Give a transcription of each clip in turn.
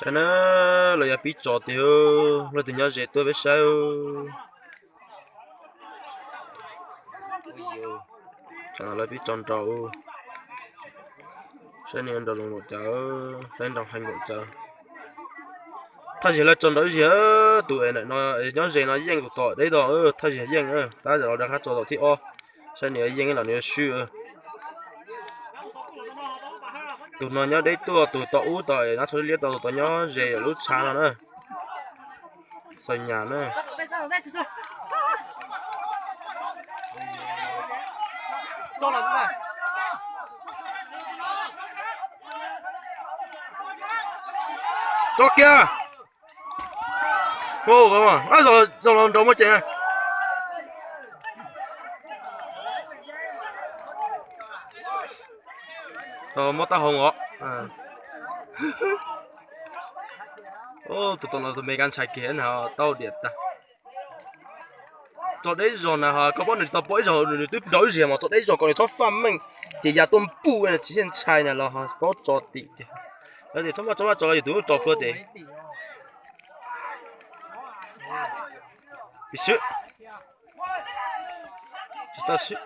Saib na, lawv yuav pib tso tiag, leej twg nyob ze tuaj peb saib. Tsam no lawv pib tso nrau, saib nws nrau zoo npaum cas, saib nrau heev npaum cas. Thaj zig lawv tso nrau ib zig, tus es ntawm no nyob ze no yeej tus tom deb tod, thaj zig yeej, tab tom los rov qab tso tom thib ob, saib nws yeej los nws swb. Tus no nyob deb tuaj, tus tom ub tod nab txhua liab tod, tus tod nyob ze lub tshav no na. Xaws nyas na. Tso kiag. Zoo los nrau muaj ceem. Tau muab taub hau os. Tus tom no tus me kab ntshai kiag na, tau diam tag. Tso deb zog na, koj paub nws tsis tau pom ib zaug nws twb nrau ib zig mas tso deb zog kom nws txhob faj meej, ces ya tuaj npuj tsis ntshai na los paub tso tim tiag. Lawv tias txhob maj txhob maj tso, yus tus tso plhuav tes. Piv sib. Tsis tau sib.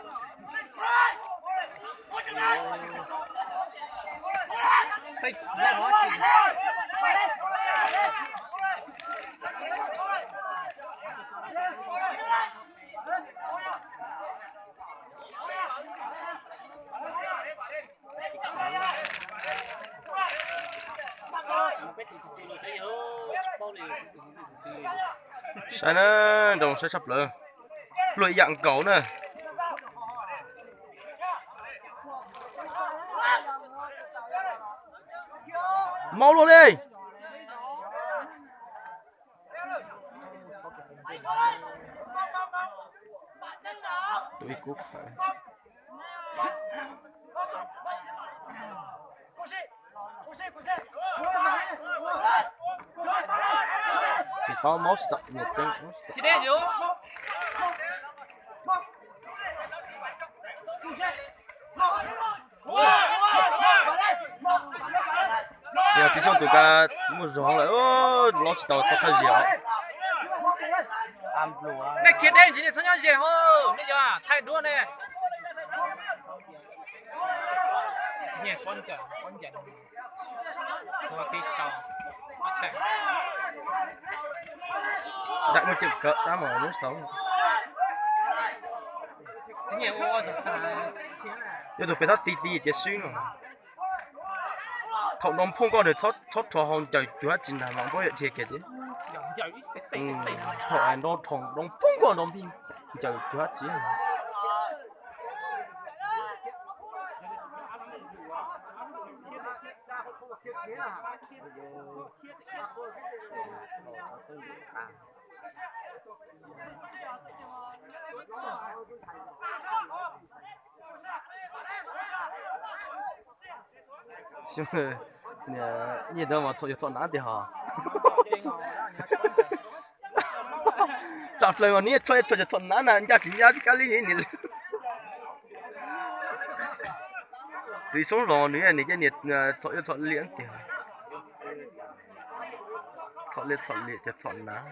Saib na, nrau saib tshaj plaws, luaj ib yam nkaus na. Maub luaj li. Tus ib kub qhov. Tsis tau maub tsis tau nyias ceeb. Yog txiv xyoob tus ka muaj zog lawm, lob tsis tau thawj thawj zia. Nej khiav deb ntsis nej txhob nyob ze hauv, nej yuav thaij duab ne. Nyias pob ncaws, pob ncaws. Ua tib tsis tau. Daim muaj ceem kawm tab mas muab tsis tau. Yog tus pem txhob ti ti ces swb no. Thaum nrov phooj koj nws txhob rho hau ncaws cuag dab tsi ntag mas npuab dhia kiag tiag. Thaum nrov phooj koj nrov ncaws cuag dab tsi. Nyiaj ntawd mas txhom yog txhom nav tiag hos. Txom plaws mas nws txhom yog txhom nav na, ncaj tsis ncaj tsis kab li ni. Tus ib soob los nws nws cia txhom yuav txhom liam tiag. Txhom liam txhom liam ces txhom nav.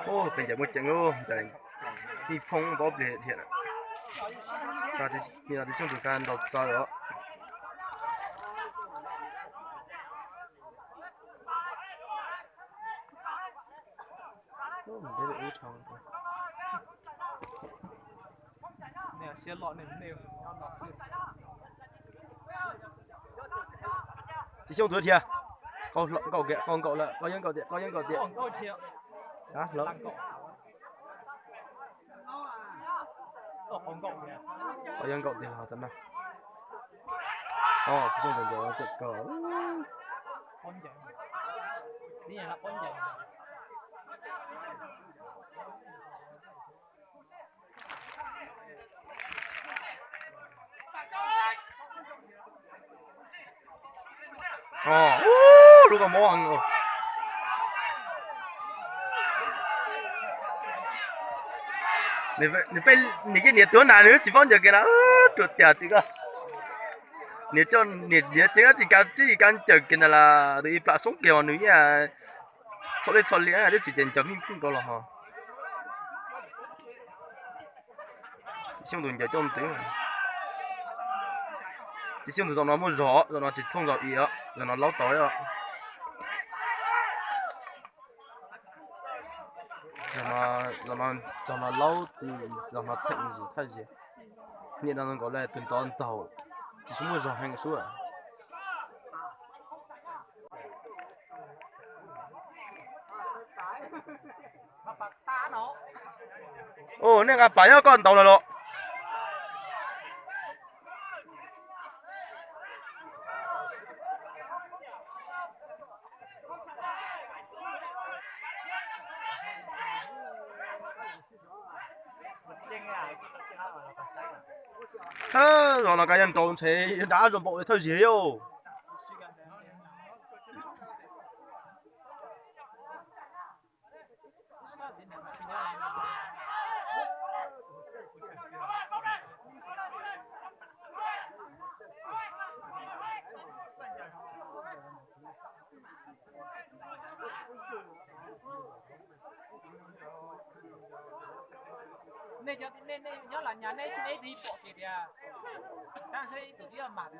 Ub, peb ncaws muaj ceem ub, ncaws tij phooj paub plig dhia. Tsis xyooj tus ka ntaus txawv os. Tsis xyooj tus dhia. Qau nkaum kiag, qau nkaum lawm, qau yeeb nkaum tiag, qau yeeb nkaum tiag. Qau yeeb nkaum tiag los tam no. Tsis xyooj tus ntawd tseem kawg. Ub, lub koj mob. Nws, nws yeej niam tuav nas nws tsis paub ncaws kiag na, ruam tiag tiag koj. Niam, niam ceeb tsis kav, tsis kav ncaws kiag na las tus ib plam xoob kiag nws yeej txhom dej txhom liaj twb tsis ces ncaws pheej phooj rau los ho. Xyooj tus ncaws coj twv. Tsis xyooj tus zaum no muaj zog, zaum no tsis thooj zaum ib os, zaum no laub tau os. Zaum no laub, zaum no txheem zis thaj zis. Niam no nkaus le tus ntawd ntxaug, tsis muaj zog heev sub. Ub, nej nqa pas nyob koj ntaus lawm los? Thawj zaug los koj yog nraud ntshe yog nrab zoo npaum thawj ziag yog. Nej cov, nej, nej nyob Las Nyas nej tsis, nej ib pom kiag tias tab sis ib tug twb yog mas.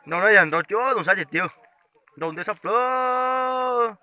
Nraud no yog nraud cuab zoo saib tiag tiag, nraud ntej tshaj plaws.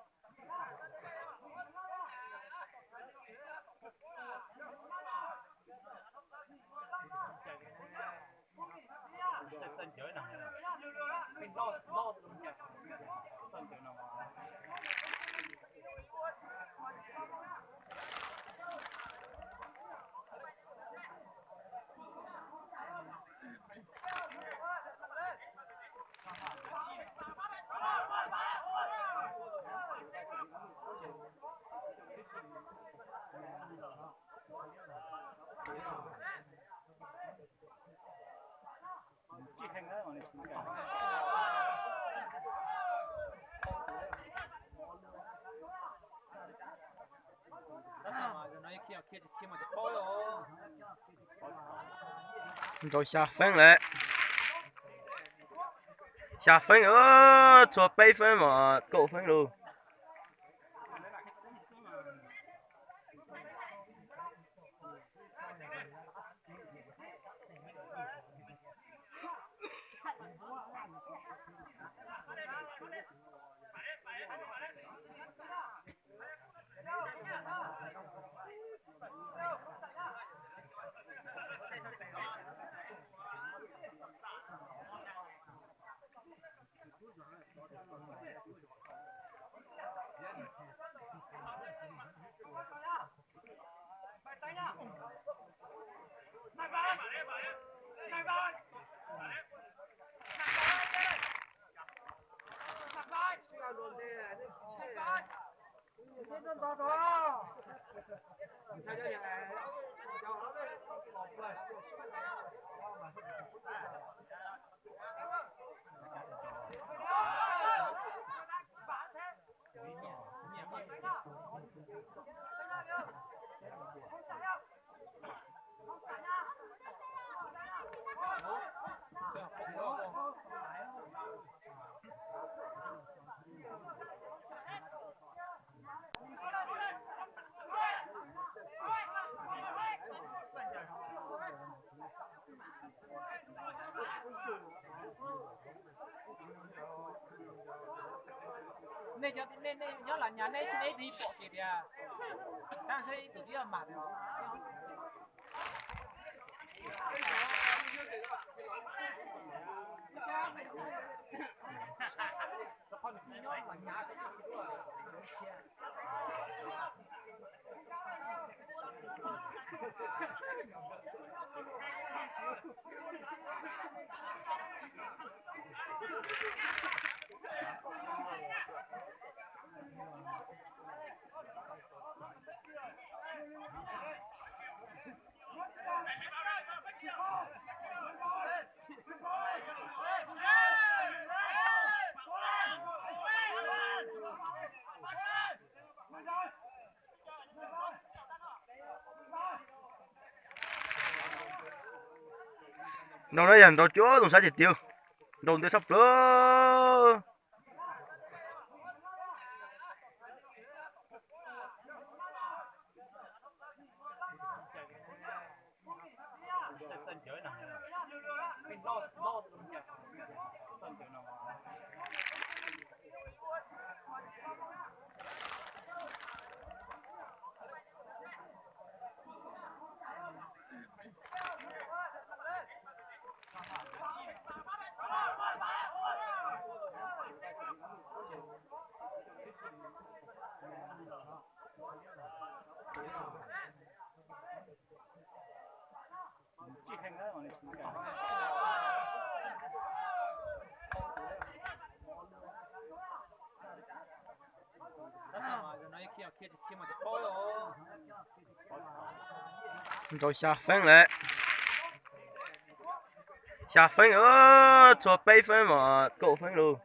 Nraud xya feeb lawm. Xya feeb, txhua peb feeb mas kaum feeb lauj. Nej cov nej nej nyob Las Nyas nej tsis nej ib pom kev tias tab saib tus tib mam tias Nrau no yog nrau cuab tus sab ces tiag, nrau ntiab tshaj plaws. Nrau xya feeb lawm. Xya feeb, txhua peb feeb mas kaum feeb lawm.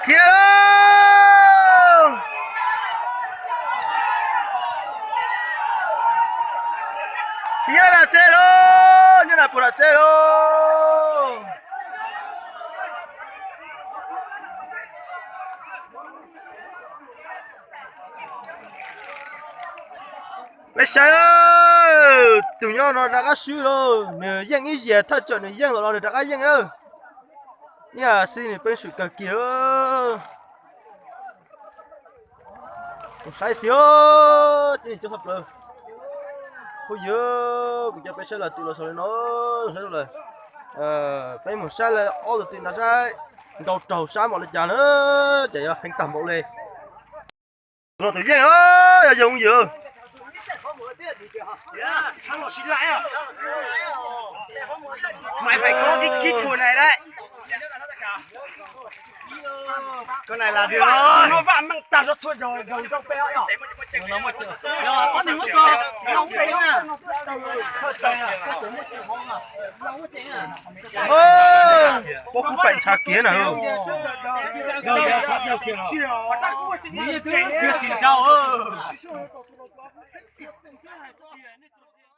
Khiav lauj! Khiav nram tsev lauj! Nyob nram puag nram tsev lauj! Peb saib, tus nyob no rov qab swb lauj, nws yeej ib yias thawj tsam nws yeej los no nws rov qab yeej. Ib yam xwb nws peev xwm kawg kiag. Kuv saib tiag, cov tshaj plaws. Phooj ywg, kuv coj peb saib lawm twm los xaus li no, saib lawm. Peb mus saib lawm ob tug twm nrad saib, nrau raug sab npaum li cas na, ces yog heev tag npaum li. Tus no tus yeej, yog yog ywg. Mày phải có cái kỹ thuật này đấy. Con này là được rồi. Nó vặn măng tạt nó thua rồi, rồi trong pe nhỉ? Nó có thể mất cho. Nó không tính nha. Ơ, có cú cạnh xa kia nào. Rồi, rồi, có điều kiện rồi. Kia chỉ rau, ơ.